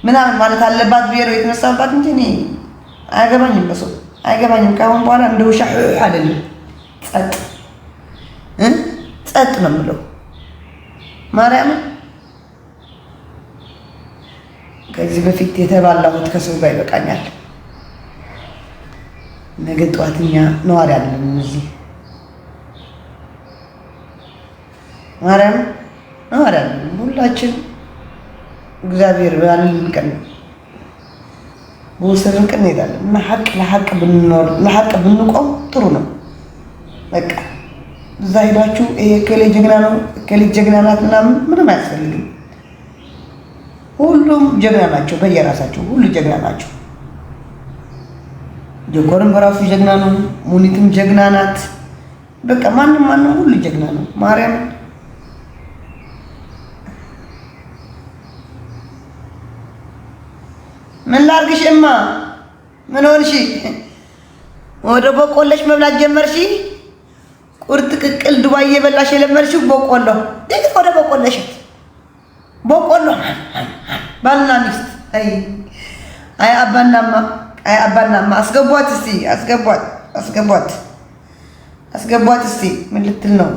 ምናምን ማለት አለባት ብዬ ነው የተነሳባት እንጂ እኔ አያገባኝም፣ በሰው አያገባኝም። ከአሁን በኋላ እንደ ውሻ አይደለም፣ ጸጥ ጸጥ ነው የምለው። ማርያምን ከዚህ በፊት የተባላሁት ከሰው ጋር ይበቃኛል። ነገ ጠዋት እኛ ነዋሪ አይደለም እዚህ፣ ማርያም ነዋሪ አይደለም። ሁላችን እግዚአብሔር ባለን ቀን በወሰንን ቀን እንሄዳለን እና ሀቅ ለሀቅ ብንኖር ለሀቅ ብንቆም ጥሩ ነው። በቃ እዛ ሄዳችሁ ይሄ እከሌ ጀግና ነው እከሌ ጀግና ናት ምናምን ምንም አያስፈልግም። ሁሉም ጀግና ናቸው፣ በየራሳቸው ሁሉ ጀግና ናቸው። ጆኮርም በራሱ ጀግና ነው። ሙኒትም ጀግና ናት። በቃ ማንም ማንም ሁሉ ጀግና ነው። ማርያም ምን ላርግሽ እማ? ምን ሆንሽ? ወደ በቆለሽ መብላት ጀመርሽ? ቁርጥ ቅቅል ዱባይ እየበላሽ የለመድሽው በቆሎ ድንገት ወደ በቆለሽ በቆሎ ባልና ሚስት። አይ አይ አባናማ አይ አባናማ አስገቧት እስቲ አስገቧት፣ አስገቧት፣ አስገቧት እስቲ ምን ልትል ነው?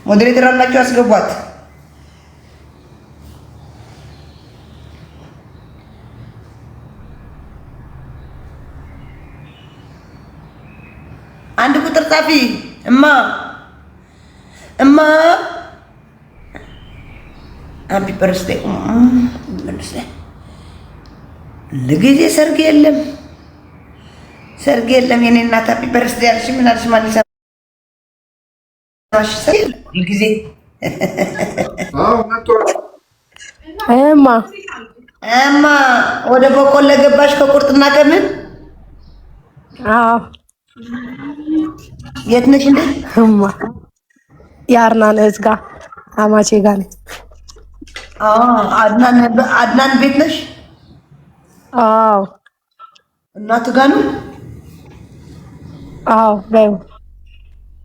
Moderator አላችሁ፣ አስገቧት። አንድ ቁጥር ጻፊ። እማ እማ happy birthday። ለጊዜ ሰርግ የለም ሰርግ የለም። የኔ እናት happy birthday አልሽ ምን አልሽ? ማን ይሰማሽ? ሰርግ የለም ሁልጊዜ። እማ እማ ወደ በቆሎ ገባሽ ከቁርጥና ከምን? አዎ። የት ነሽ እንዴ? እማ የአርናን እህት ጋር አማቼ ጋር ነኝ። አድናን አድናን ቤት ነሽ? አዎ። እናቱ ጋር ነው? አዎ በይው።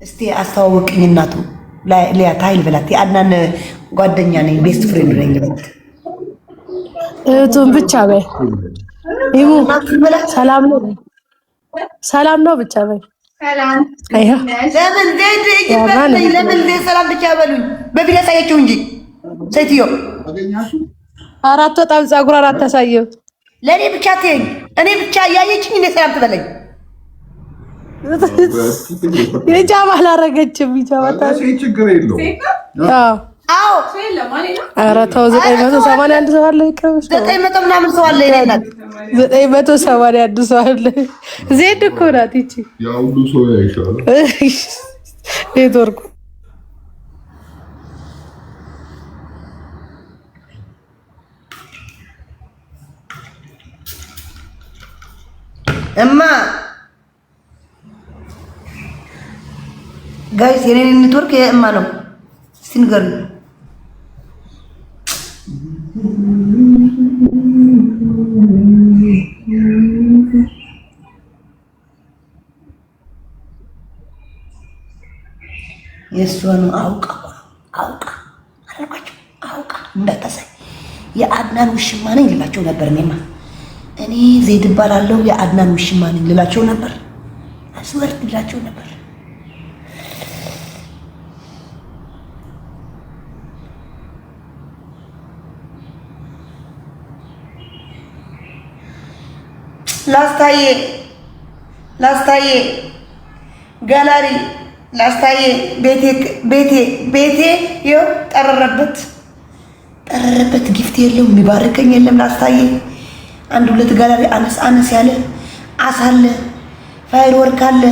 እስቲ አስተዋውቅኝ። እናቱ ሊያ ታይል በላት። የአድናን ጓደኛ ነኝ፣ best friend ነኝ በላት። እህቱን ብቻ በይ። ይሙ ሰላም ነው፣ ሰላም ነው ብቻ በይ። ለምን ለምን ሰላም ብቻ በሉኝ? በፊት ያሳየችው እንጂ ሴትዮ አራት ወጣም ፀጉር አራት ታሳየው። ለእኔ ብቻ ትይኝ፣ እኔ ብቻ እያየችኝ እኔ ሰላም ትበለኝ። ሂጃብ አላረገችም። ሂጃብ ችግር የለውም። አዎ ኧረ ተው፣ 981 ሰው አለ። 900 ምናምን ሰው አለ። የእኔ እናት 981 ሰው አለ። ዜድ እኮ ናት ይቺ። ያ ሁሉ ሰው ያይሻል። ኔትወርኩ እማ guys የኔ ኔትወርክ የእማ ነው። እስቲ ንገሩኝ። የእሷ ነው። አውቃ አውቃ አላልኳቸው? አውቃ እንዳታሳይ የአድናን ውሽማ ነኝ ልላቸው ነበር። እኔማ እኔ ዜድ እባላለሁ የአድናን ውሽማ ነኝ ልላቸው ነበር። አስወርድ ልላቸው ነበር። ላስታዬ ላስታዬ ጋላሪ ላስታዬ ቤቴ ቤቴ ቤቴ ይኸው ጠረረበት ጠረረበት። Gift የለው የሚባርከኝ የለም። ላስታዬ አንድ ሁለት ጋላሪ አነስ አነስ ያለ አሳ አለ፣ firework አለ።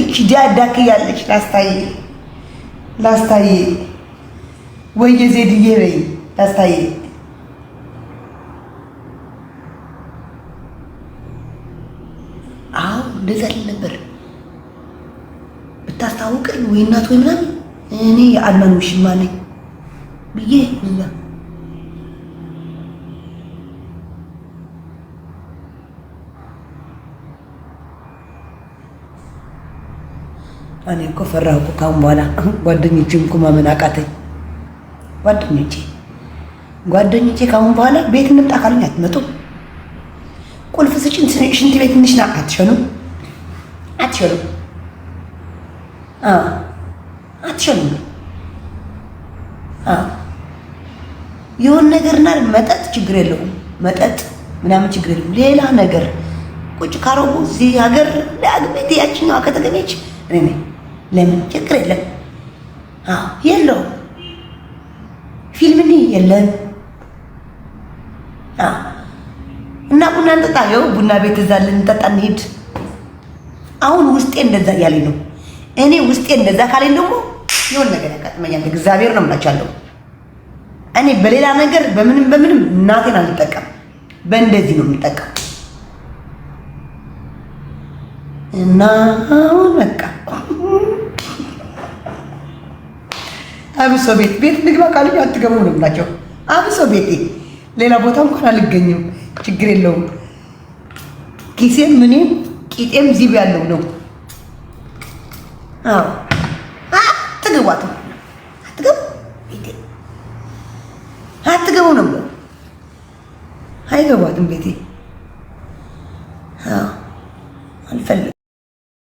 እቺ ዳዳክ ያለች ላስታዬ ላስታዬ ወየ ዜድዬ በይ ላስታዬ። አዎ እንደዛ ልል ነበር። ብታስታውቀኝ ወይ እናት ወይ ምናምን እኔ የአድናን ውሽማ ነኝ ብዬ እዛ እኔ እኮ ፈራሁ እኮ። ካሁን በኋላ ጓደኞቼም እኮ ማመን አቃተኝ። ጓደኞቼ ጓደኞቼ ካሁን በኋላ ቤት እንምጣ ካሉኝ አትመጡም። ቁልፍ ስጭን ሽንት ቤት እንሽና አትሸኑም፣ አትሸኑም፣ አትሸኑም። የሆነ ነገርና መጠጥ ችግር የለውም፣ መጠጥ ምናምን ችግር የለውም። ሌላ ነገር ቁጭ ካረጉ እዚህ ሀገር ለአግቤት ያችኛዋ ከተገኘች እኔ ነኝ። ለምን ችግር የለም የለውም። ፊልምኒ የለም እና ቡና እንጠጣ፣ ይኸው ቡና ቤት እዛ ልንጠጣ እንሂድ። አሁን ውስጤ እንደዛ እያለኝ ነው። እኔ ውስጤ እንደዛ ካለኝ ደግሞ የሆነ ነገር ያጋጥመኛል። እግዚአብሔር ነው የምላችኋለሁ። እኔ በሌላ ነገር በምንም በምንም እናቴን አልጠቀም፣ በእንደዚህ ነው የምጠቀም። እና አሁን በቃ አብሶ ቤት ቤት ንግባ ካሉኝ አትገቡም ነው የምላቸው። አብሶ ቤቴ ሌላ ቦታ እንኳን አልገኝም፣ ችግር የለውም። ኪሴም ምኔም ቂጤም ዚብ ያለው ነው። አዎ አትግቧት፣ አትገቡ፣ ቤቴ አትገቡ ነው የምለው። አይገቧትም ቤቴ።